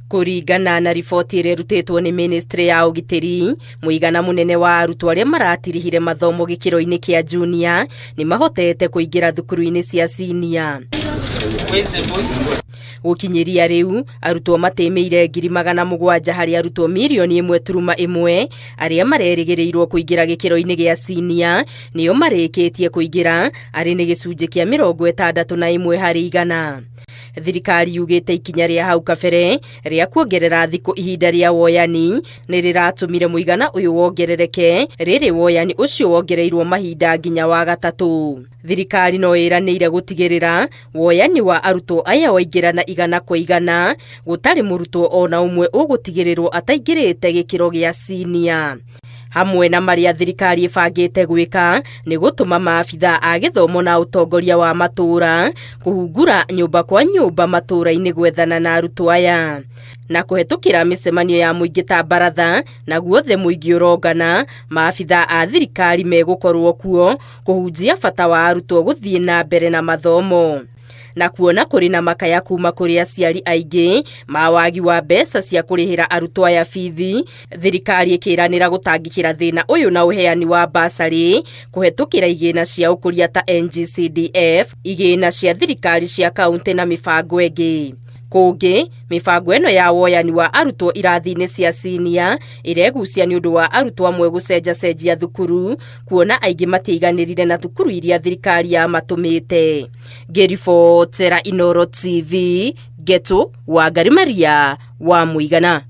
Kũringana na riboti ĩrĩa ĩrutĩtwo nĩ ministry ya ũgitĩri, mũigana mũnene wa arutwo arĩa maratirihire mathomo gĩkĩro-inĩ kĩa junior nĩ mahotete kũingĩra thukuru-inĩ cia senior. Gũkinyĩria rĩu, arutwo matĩmĩire 700,000 harĩ arutwo mirioni 1.1 arĩa marerĩgĩrĩirwo kũingĩra gĩkĩro-inĩ gĩa senior nĩo marĩkĩtie kũingĩra, arĩ nĩ gĩcunjĩ kĩa 61%. Thirikari yugĩte ikinya rĩa hau kabere rĩa kuongerera thikũ ihinda rĩa woyani nĩ rĩratũmire mũigana ũyũ wongerereke, rĩrĩ woyani ũcio wongereirwo mahinda nginya wa gatatũ. Thirikari no ĩranĩire gũtigĩrĩra woyani wa arutwo aya waingĩrana 100%, gũtarĩ mũrutwo ona ũmwe ũgũtigĩrĩrwo ataingĩrĩte gĩkĩro gĩa senior. Hamwe na marĩa thirikari ĩbangĩte gwĩka nĩ gũtũma maabitha a gĩthomo na ũtongoria wa matũũra kũhungura nyũmba kwa nyũmba matũũra-inĩ gwethana na arutwo aya, na kũhetũkĩra mĩcemanio ya mũingĩ ta baratha na guothe mũingĩ ũrongana, maabitha a thirikari megũkorwo kuo kũhunjia bata wa arutwo gũthiĩ na mbere na mathomo. Na kuona kũrĩ na makaya kuma kũrĩ aciari aingĩ ma wagi wa mbeca cia kũrĩhĩra arutwo aya bithi, thirikari ĩkĩranĩra gũtangĩkĩra thĩna ũyũ na ũheani wa basarĩ kũhetũkĩra igĩna cia ũkũria ta NGCDF, igĩna cia thirikari cia kaunti na mĩbango ĩngĩ. Kũngĩ, mĩbango ĩno ya woyani wa arutwo irathi-inĩ cia senior ĩregucia nĩ ũndũ wa arutwo amwe gũcenjacenjia thukuru, kuona aingĩ matiaiganĩrire na thukuru iria thirikari yamatũmĩte. Ngĩribotera Inooro TV, Ngetu Wangari Maria wa Mũigana.